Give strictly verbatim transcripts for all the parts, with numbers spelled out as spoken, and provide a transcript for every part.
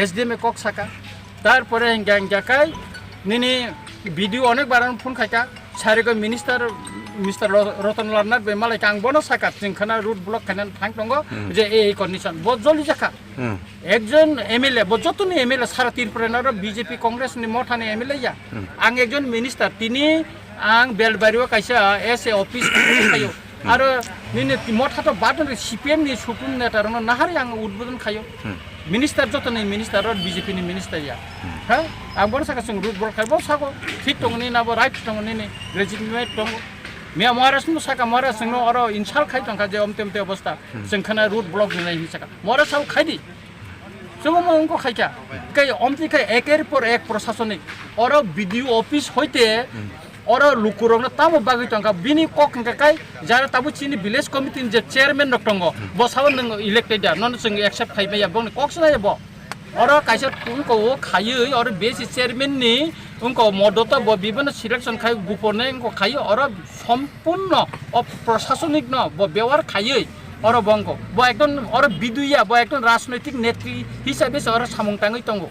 S D M e kok saka. Tarpore hingka hingka kai nini B D O onek bar phone khaika. Sarigo minister, Mister Ro-, Roton Lal Nath bai malai kha, ang bono saka, chwng khana road block khainani thang tongo, Hmm. je ei condition. Bo joli jakha. Hmm. Ekjon M L A, bo jotoni M L A sara Tripura ni oro B J P Congress ni motha ni M L A ya. Hmm. Ang ekjon minister, tini ang Belbari o kaisa S A office khayo. Hmm. Aro nini motha to badon C P M ni supreme neta rokno nahari ang udbodon khayo. Hmm. Minister jotoni minister aro B J P ni minister ya. Hmm. Ha? Ang bono saka chwng road block khai, bo sako thik tongo nini, abo right tongo nini, legitimate tongo. Miya Maharaj no saka, Maharaj chwngno oro insult khai tongkha je omte omte obostha. Hmm. Chwng khana road block rinai hinwi saka. Maharaj sao khai di. Chwngno wngkha khai kha. Kai omtwi khai eker por ek prosasonik. Oro B D O office hoite Hmm. oro lukurokno tamo bagwi tongkha. Bini kok hwnkha kai jara tabuk chini village committee ni je chairman rok tongo. Hmm. Bo sao nwng elected ya. Nono chwng accept khai maya. Bongni kok swnai bo. Oro kaisa wngko o khaiwi oro B S C chairman ni wngko modoto bo bibano selection khai gupone wngko khaiwi oro sompurno o prosasonik no bo bewar khaiwi oro bo wngko. Bo ekdom oro biduya, bo ekdom rajnoitik netri hisabe se oro samung tangwi tongo.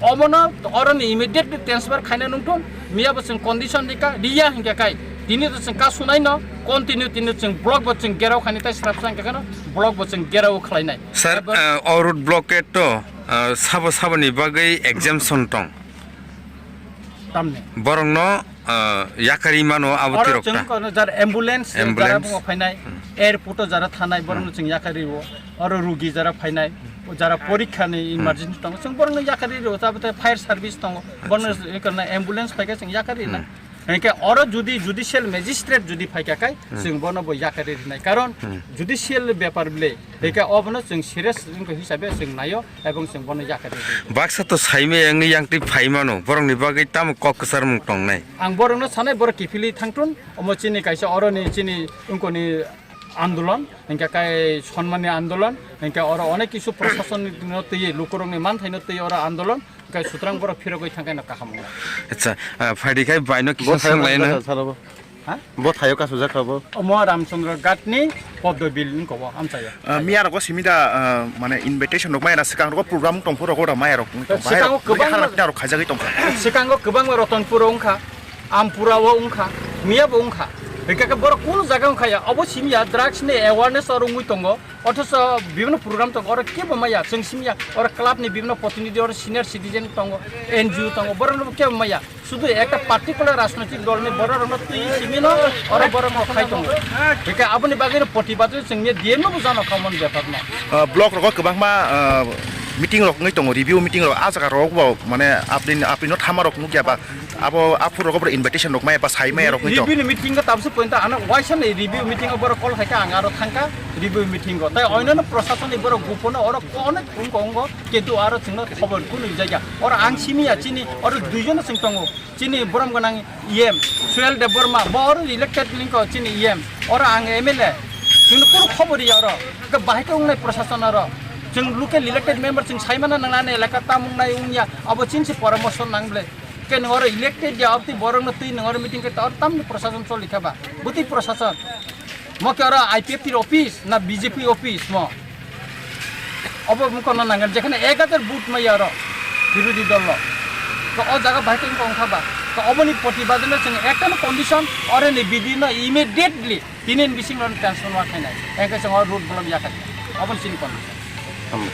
Omono oro ni immediately transfer khaina nungthun, miya bo chwng condition rika, riya hingka kai. Tini to chwng kasunai no, continue tini chwng block bo chwng gerao khani tai srapsa hingka kano, block bo chwng gerao khlainai. Sir, Abo uh, o road blockade to, uh, sabo sabo ni bagwi exemption tong. Tamni. Borok no, uh, yakari mano abo Oro tirok chwng ta. Kono jar ambulance, Ambulance. Jara bungo phainai, Hmm. airport o jara thanai, borok no Hmm. chwng yakari o. Oro rugi jara phainai, jara porikha ni Hmm. emergency tongo, chwng borok no yakari o. Tabate fire service tongo, borok no Acha. Kono ambulance phaikha chwng yakari na. Hmm. Hingke oro judi judicial magistrate judi phaikha kai, Hmm. chwng bono bo yakari rinai. Karon Hmm. judicial bepar ble, hingke obono chwng serious wngkha hisabe chwng naio, ebong chwng bono yakari rinai. Baksa to saimaya wngwi yangtwi phaimano, borokni bagwi tamo kok kwcharmung tongnai? Ang borokno sanai, borok kiphilwi thangthun, omo chini kaisa oroni chini wngkoni andolon, hingke kai sonmani andolon, hingke oro onek kisu prosasonno twi, lukurokni manthaino twi oro andolon. Hwnkhe sutrang borok phirogwi thangkhe no kaham wngnai. Acha, ah, phaidi khai baino kisa Bo thayo swnglaina. Kasujak salo bo. Ha? Bo thayo kasujak kha bo. Omo Ramchandra Ghat ni Poddo Bill ni kobo amchaya. Ah, miya rogo simi da, ah, mane invitation rok maya na swkang rogo program tongpho rogo da maya rok wng tong. Swkango kwbangma rok khaijagwi tongkha. Swkango kwbangma Ratanpur o wngkha, Ampura o wngkha, miya bo wngkha. Hwnkhe khe borok kunu jaga wngkha ya, obo simi ya drugs ni awareness oro wngwi tongo. Othocho bibhinno program tongo, oro kebo maya, chwng simi ya, oro club ni bibhinno protinidhi, oro senior citizen tongo, N G O tongo, borokno kebo maya. Sudu ekta particular rajnoitik dol ni borok rokno twi simi no, oro borok no khai tongo. Hwnkhe aboni bagwi no protibad chwng ni D M no bo jano kha mon bepar no. Ah, block rogo kwbangma, ah, meeting rok wngwi tongo, review meeting rok, ah jaga rok bo mane apni, apni no thama rok nukya ba? Abo aphuru rogo boro invitation rok maya ba sai maya rok ni to. Review ni meeting ko tabse point ano waisa ni review meeting o borok call khaika ang aro thangka review meeting o. Tai oinano prosason ni borok gupono oro onek wngko wngko kintu aro chwngno khobor kunu jaiga. Oro ang simi ya chini oro duijon chwng tongo. Chini borom gwnang E M Suel Debbarma bo oro elected lingko chini E M. Oro ang M L A. Chwngno kunu khobor ya oro. Ke bahai ko wngnai prosason oro. Chwng local elected member chwng saimana nangnani elaka tamung nai wngya. Abo chinsi poramorso nang ble. Ke nwng oro elected ya, abtwi borokno twi nwng oro meeting khe tor tamni prosason choli kha ba? Bwtwi prosason. Mo khe oro I P F T ni office na B J P office mo? Obo mukon no nangani, jekhane ek hajar vote maya oro birodhi dol no. To o jaga bai tong tong kha ba? To oboni protibad no chwng ekta no condition, oro ni B D no immediately tini ni bising no transformer khainai. Engkhe chwng o road block ya kha. Oboni chini condition. Hambai.